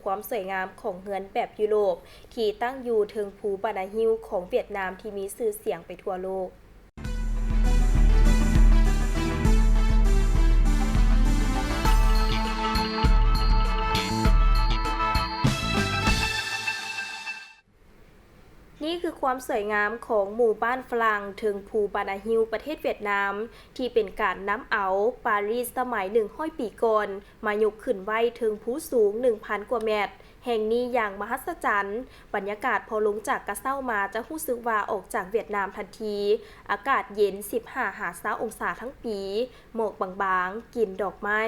ຄວາມສວຍງາມຂອງເຮືອນແບບຢູໂຣບ ທີ່ຕັ້ງຢູ່ເທິງພູບານາຮິວຂອງຫວຽດນາມ ທີ່ມີຊື່ສຽງໄປທົ່ວໂລກ. ນີ້ຄືຄວາມສວຍງາມຂອງໝູ່ບ້ານຝຣັ່ງເທິງພູບານາຮິວ ປະເທດຫວຽດນາມ ທີ່ເປັນການນຳເອົາປາຣີສະໄໝໜຶ່ງຮ້ອຍປີກ່ອນ ມາຍົກຂຶ້ນໄວ້ເທິງພູສູງໜຶ່ງພັນກວ່າແມັດ ແຫ່ງນີ້ຢ່າງມະຫັດສະຈັນ. ບັນຍາກາດພໍລົງຈາກກະເຊົ້າມາຈະຮູ້ສຶກວ່າອອກຈາກຫວຽດນາມທັນທີ. ອາກາດເຢັນສິບຫ້າຫາຊາວອົງສາທັງປີ, ໝອກບາງໆ, ກິ່ນດອກໄມ້,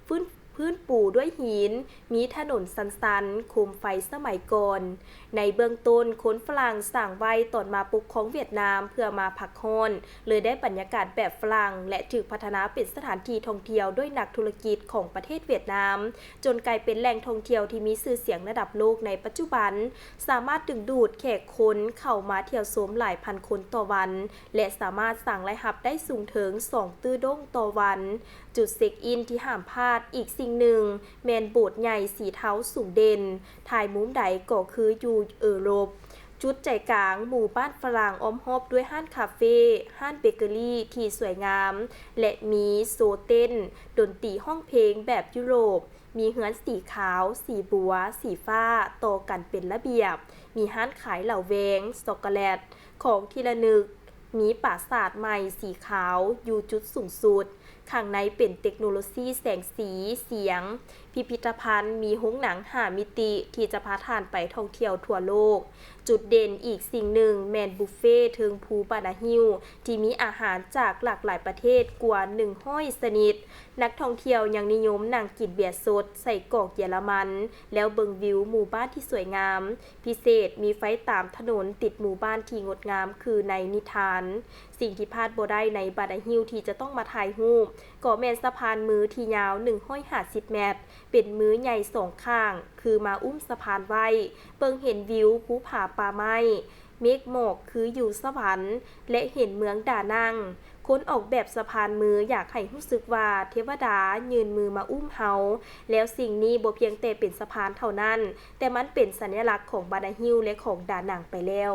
ພື້ນ ພື້ນປູດ້ວຍຫີນ, ມີຖະໜົນຊັນໆ, ໂຄມໄຟສະໄໝກ່ອນ. ໃນເບື້ອງຕົ້ນ, ຄົນຝຣັ່ງສ້າງໄວ້ຕອນມາປົກຄອງຫວຽດນາມເພື່ອມາພັກຮ້ອນ, ເລີຍໄດ້ບັນຍາກາດແບບຝຣັ່ງ ແລະ ຖືກພັດທະນາເປັນສະຖານທີ່ທ່ອງທ່ຽວໂດຍນັກທຸລະກິດຂອງປະເທດຫວຽດນາມ, ຈົນກາຍເປັນແຫຼ່ງທ່ອງທ່ຽວທີ່ມີຊື່ສຽງລະດັບໂລກໃນປັດຈຸບັນ, ສາມາດດຶງດູດແຂກຄົນເຂົ້າມາທ່ຽວຊົມຫຼາຍພັນຄົນຕໍ່ວັນ ແລະ ສາມາດສ້າງລາຍຮັບໄດ້ສູງເຖິງສອງຕື້ດົງຕໍ່ວັນ. ຈຸດເຊັກອິນທີ່ຫ້າມພາດອີກສິ່ງໜຶ່ງແມ່ນໂບດໃຫຍ່ສີເທົາສູງເດັ່ນ, ຖ່າຍມຸມໃດກໍຄືຢູ່ເອີຣົບ. ຈຸດໃຈກາງໝູ່ບ້ານຝຣັ່ງອ້ອມຮອບດ້ວຍຮ້ານຄາເຟ, ຮ້ານເບເກີຣີທີ່ສວຍງາມ ແລະ ມີໂຊເຕັ້ນດົນຕີຮ້ອງເພງແບບຢູໂຣບ, ມີເຮືອນສີຂາວ, ສີບົວ, ສີຟ້າ ຕໍ່ກັນເປັນລະບຽບ, ມີຮ້ານຂາຍເຫຼົ້າແວງ, ຊັອກໂກແລັດ, ຂອງທີ່ລະນຶກ, ມີປາສາດໄມ້ສີຂາວຢູ່ຈຸດສູງສຸດ. ຂ້າງໃນເປັນເຕັກໂນໂລຊີແສງສີ, ສຽງ, ພິພິທະພັນ, ມີໂຮງໜັງຫ້າມິຕິທີ່ຈະພາທ່ານໄປທ່ອງທ່ຽວທົ່ວໂລກ. ຈຸດເດັ່ນອີກສິ່ງໜຶ່ງແມ່ນບຸບເຟເທິງພູບານາຮິວ ທີ່ມີອາຫານຈາກຫຼາກຫຼາຍປະເທດກວ່າໜຶ່ງຮ້ອຍຊະນິດ. ນັກທ່ອງທ່ຽວຍັງນິຍົມນັ່ງກິນເບຍສົດ, ໄສ້ກອກເຢຍລະມັນ ແລ້ວເບິ່ງວິວໝູ່ບ້ານທີ່ສວຍງາມ. ພິເສດ, ມີໄຟຕາມຖະໜົນຕິດໝູ່ບ້ານທີ່ງົດງາມຄືໃນນິທານ. ສິ່ງທີ່ພາດບໍ່ໄດ້ໃນບານາຮິວທີ່ຈະຕ້ອງມາຖ່າຍຮູບ ກໍແມ່ນສະພານມືທີ່ຍາວໜຶ່ງຮ້ອຍຫ້າສິບແມັດ, ເປັນມືໃຫຍ່ສອງຂ້າງ ຄືມາອຸ້ມສະພານໄວ້. ເບິ່ງເຫັນວິວພູຜາປ່າໄມ້, ເມກໝອກຄືຢູ່ສະຫວັນ ແລະ ເຫັນເມືອງດານັງ. ຄົນອອກແບບສະພານມືຢາກໃຫ້ຮູ້ສຶກວ່າເທວະດາຍື່ນມືມາອຸ້ມເຮົາ, ແລ້ວສິ່ງນີ້ບໍ່ພຽງແຕ່ເປັນສະພານເທົ່ານັ້ນ, ແຕ່ມັນເປັນສັນຍະລັກຂອງບານາຮິວ ແລະ ຂອງດານັງໄປແລ້ວ.